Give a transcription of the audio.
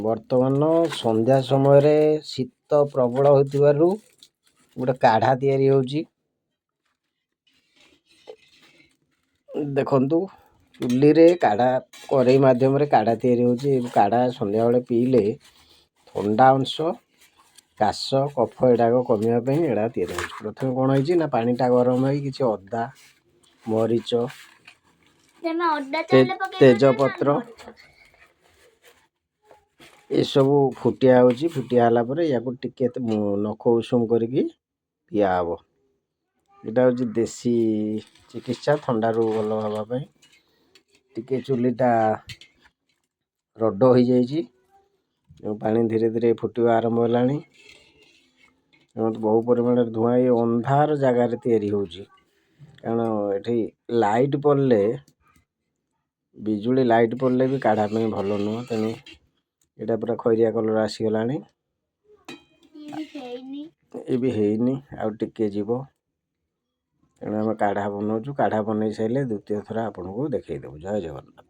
ବର୍ତ୍ତମାନ ସନ୍ଧ୍ୟା ସମୟରେ ଶୀତ ପ୍ରବଳ ହୋଇଥିବାରୁ ଗୋଟେ କାଢ଼ା ତିଆରି ହେଉଛି। ଦେଖନ୍ତୁ, ଚୁଲିରେ କାଢ଼ା, କରେଇ ମାଧ୍ୟମରେ କାଢ଼ା ତିଆରି ହେଉଛି। କାଢ଼ା ସନ୍ଧ୍ୟାବେଳେ ପିଇଲେ ଥଣ୍ଡା ଅଂଶ, କାଶ, କଫ ଏଗୁଡ଼ାକ କମିବା ପାଇଁ ଏଇଟା ତିଆରି ହେଉଛି। ପ୍ରଥମେ କ'ଣ ହେଇଛି ନା ପାଣିଟା ଗରମ ହେଇ କିଛି ଅଦା, ମରିଚ, ତେଜପତ୍ର ଏସବୁ ଫୁଟିଆ ହେଉଛି। ଫୁଟିଆ ହେଲା ପରେ ୟାକୁ ଟିକେ ନଖ ଉଷୁମ କରିକି ପିଆ ହେବ। ଏଇଟା ହେଉଛି ଦେଶୀ ଚିକିତ୍ସା ଥଣ୍ଡାରୁ ଭଲ ହେବା ପାଇଁ। ଟିକେ ଚୁଲିଟା ରଡ଼ ହୋଇଯାଇଛି। ପାଣି ଧୀରେ ଧୀରେ ଫୁଟିବା ଆରମ୍ଭ ହେଲାଣି। ବହୁ ପରିମାଣରେ ଧୂଆଁ। ଏ ଅନ୍ଧାର ଜାଗାରେ ତିଆରି ହେଉଛି, କାରଣ ଏଠି ଲାଇଟ୍ ପଡ଼ିଲେ, ବିଜୁଳି ଲାଇଟ୍ ପଡ଼ିଲେ ବି କାଢ଼ା ପାଇଁ ଭଲ ନୁହଁ। ତେଣୁ ଏଇଟା ପୁରା ଖଇରିଆ କଲର୍ ଆସିଗଲାଣି। ଏ ବି ହେଇନି, ଆଉ ଟିକେ ଯିବ। ତେଣୁ ଆମେ କାଢ଼ା ବନାଉଛୁ। କାଢ଼ା ବନେଇ ସାରିଲେ ଦ୍ୱିତୀୟ ଥର ଆପଣଙ୍କୁ ଦେଖେଇଦେବୁ। ଜୟ ଜଗନ୍ନାଥ।